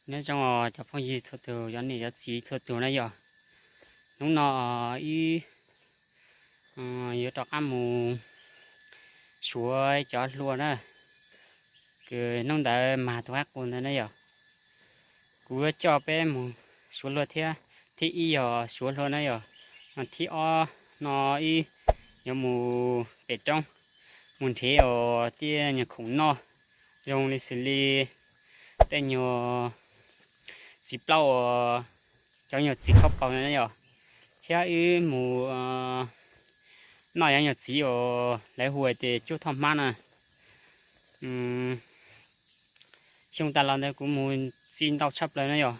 Nyob zoo os cov phooj ywg txhua tus, cov niam cov txiv txhua tus na yom. Hnub no wb yuav rov qab mus suav cov hlua na, kws hnub ntawd mag tus qaib qus ntawd na yom. Kuv yuav coj peb mus suav hlua thiab, thib ib yog suav hlua na yom, thib ob no wb yuav mus pem roob mus nrhiav os tej nyuag khoom noj zoo li xws li tej nyuag txiv plaub uas cov nyuag txiv khaub paug na yom, thiab wb mus noj cov nyuag txiv uas lawv hu tias cuab thoj hmab na. Xyoo tas los ntawd kuv mus txi ntau tshaj plaws na yom.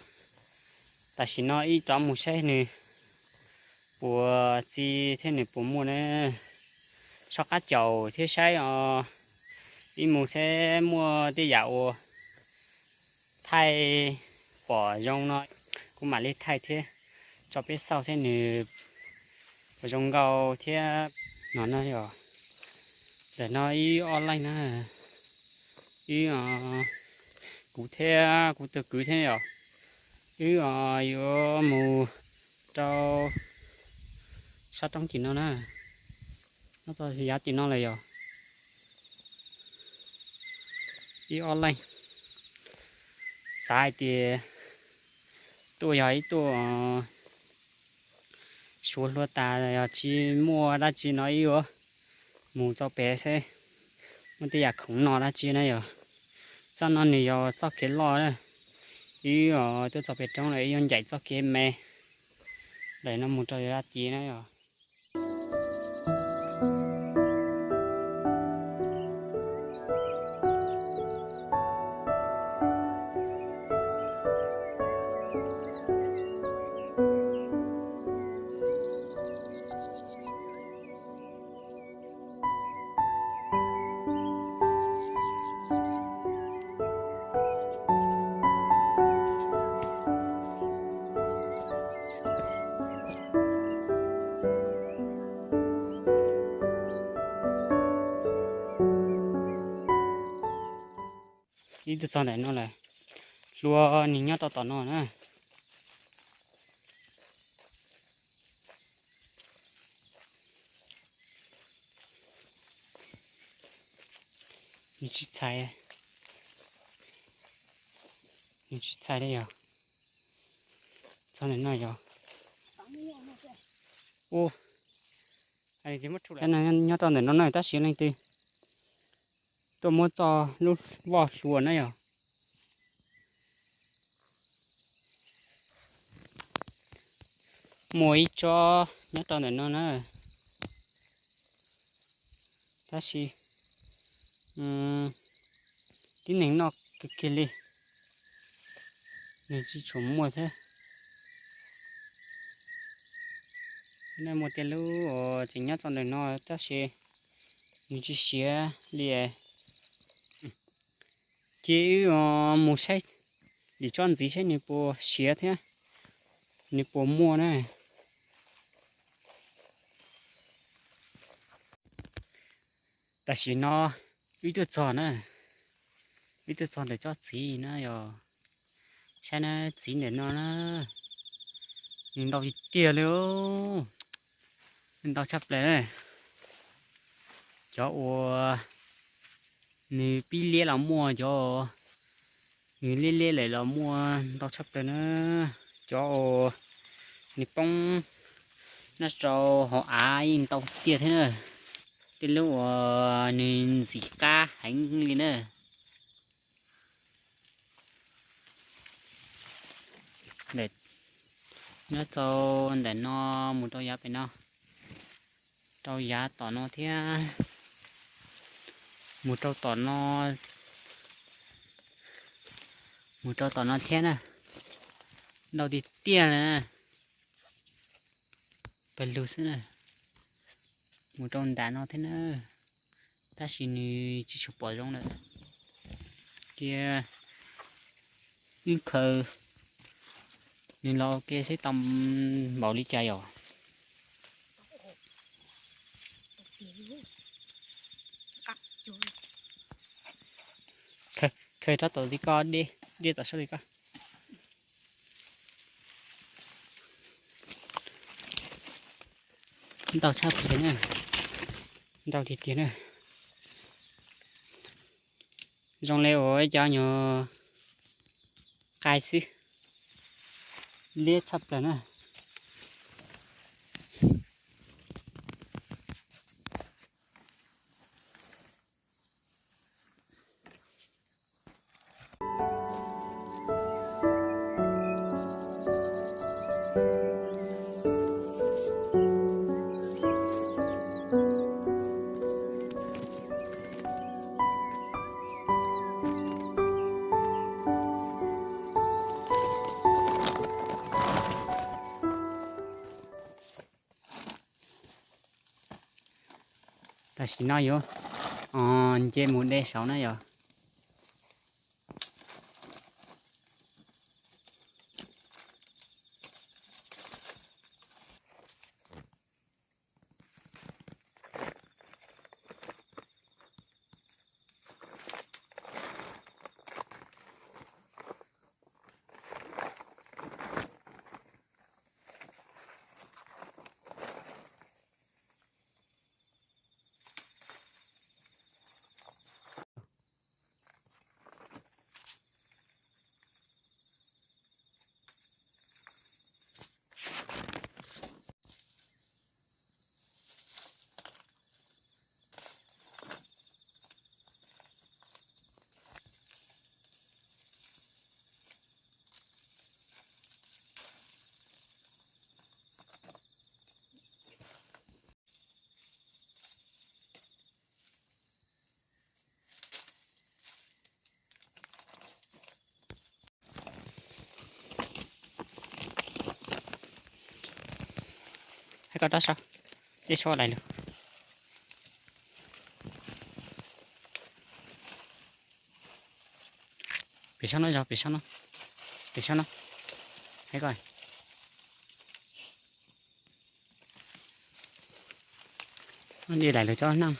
Tam sim no wb rov mus saib nws puas txi thiab nws puas muaj na. Soj qab caum thiab saib os, wb mus saib muaj tej yam uas thaij pom zoo no kuv mam li thaij thiab tso peb xauj saib nws puas zoo nkauj thiab no na yom. Ntawm no wb ob leeg na, wb, kuv thiab kuv tus kwv thiab yom, wb yuav mus rau sab roob tim no na, nyob txog yav tim no lawm yom. Ib ob leeg xav hais tias tuaj yog ib tuaj suav hlua tas yog tsis muaj dab tsi no wb yuav mus txoj pem seb muaj tej yam khoom noj dab tsi na yom. Txoj no nws yog txoj kev loj na, wb tuaj txoj pem roob lawm wb yuav ncaim txoj kev me ntawm no mus rau dab tsi na yom. Ib tug txog ntawm no lawm, hlua nws nyob rau tom no na. Nws tsis txhais, nws tsis txhais li yog. Txog ntawm no yog, u, nyob rau ntawm no na tab sis leej twg tuaj muab txoj lub voj hlua na yog. Muaj ib tsob nyob rau ntawm no na, tab sis tib neeg noj kiag kiag li, nws tsis tshua muaj thiab. Nej muaj tej lub tseem nyob txog ntawm no tab sis nws tsis siav li. Ces wb mus saib lwm tsob ntxiv saib nws puas siav thiab nws puas muaj na. Tam sim no wb tuaj txog na, wb tuaj txog ntawm tsob txiv na yog, saib na, txiv ntawm no na, nws ntau tiag tiag li, ntau tshaj plaws na. Cov uas nws pib liab los muaj, cov nws liab liab lawm los muaj ntau tshaj plaws na. Cov uas nws poob nyob rau hauv av yeej ntau tiag thiab na. Tej lub uas nws ntxim qab heev li na. Nyob rau ntawm no mus rau yav pem no, rau yav tom no thiab, mus rau tom no, mus rau tom no thiab na. Ntau tiag tiag na. Pawg lug xwb na. Mus rau nram no thiab na, tab sis nws tsis tshua pom zoo lawm. Cia wb khaws nws los ua ke seb tau npaum li cas yom. Khaws rau tom tid koj, dej tom sab tid koj. Ntau tshaj plaws na, ntau tiag tiag na. Zoo li uas cov nyuag qai xwb, liab tshaj plaws na. Tam sim no yuav nce mus de saud na yog. Hais koj rov saib, ib sab daim lus. Pem sab no yog, pem sab no, pem sab no. Hais koj. Nce daim lus tso na.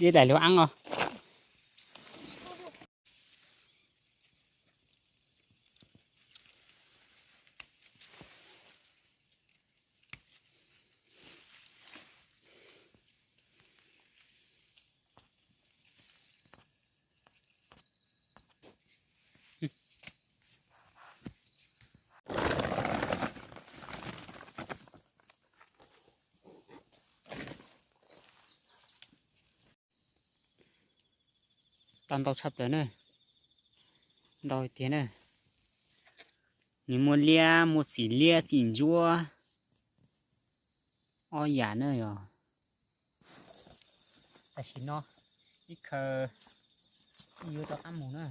Ib daim lus ab os. Tau ntau tshaj plaws na, ntau tiag na. Nws muaj liab, muaj xim liab xim ntsuab, ob yam na yog. Tam sim no ib khaws yuav rov qab mus na.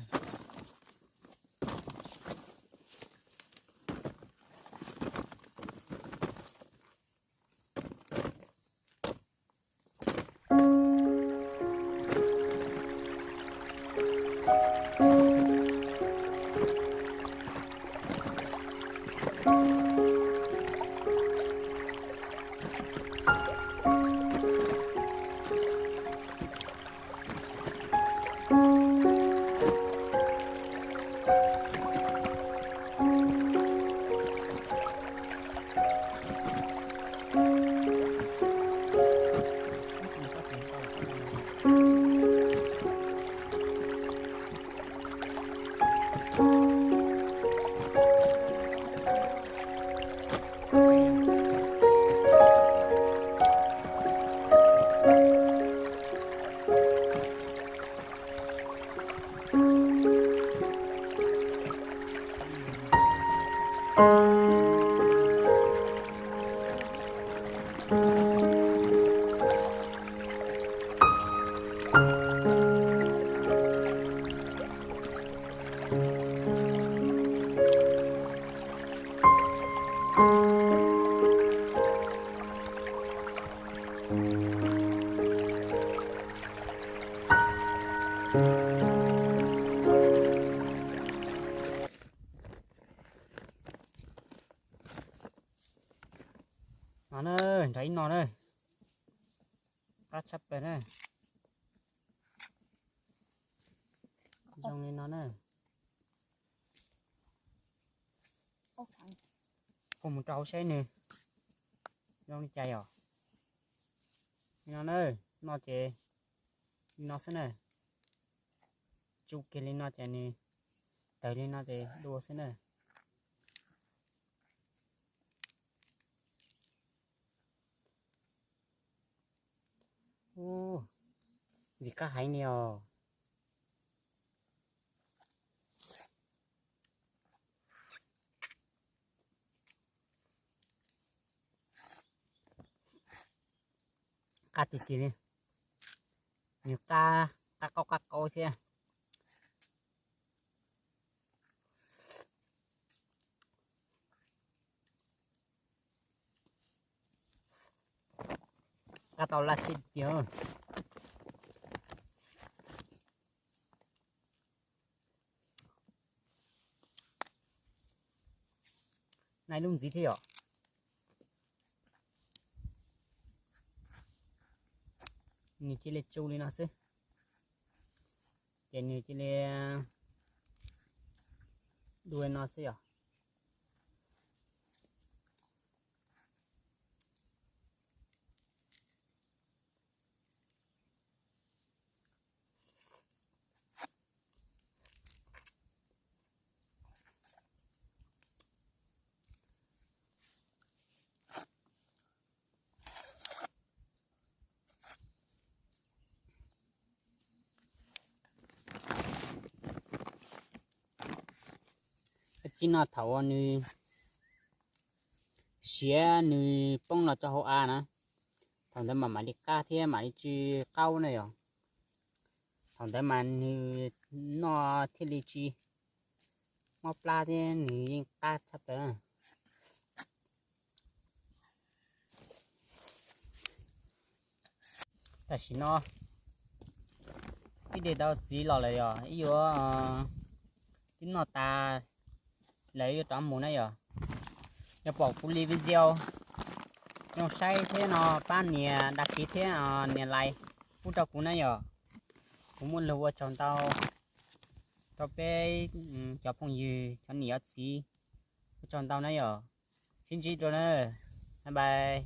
Nrog ib no na, qab tshaj plaws na. Zoo li no na. Puag mus rau hauv saib nws zoo li cas yom. Li no na, no ces li no xwb na. Tsuj kiag li no ces nws tawg li no ces dua xwb na. Ntxim qab heev li os. Qab tiag tiag li. Nws qab, qab qaub qab qaub thiab. Qab tau laj siab tiag. Naj lub ntxiv thiab yom. Nws cia li tsu li no xwb. Ces nws cia li dua no xwb yom. Txiv no thaum nws siav nws poob los rau hauv av na, thaum ntawd mas mam li qab thiab mam li tsis qaub na yom. Thaum ntawd mas nws noj thiaj li tsis mob plab thiab nws yeej qab tshaj plaws. Tam sim no ib de tau txiv los lawm yom, ib yuav twb noj tas lawm yuav rov mus na yom. Yog pom kuv li video zoo saib thiab no pab nias đăng ký thiab nias like pub rau kuv na yom. Kuv muaj lus ua tsaug ntau rau peb cov phooj ywg cov niam cov txiv, ua tsaug ntau na yom. Sib ntsib dua na. Bye bye.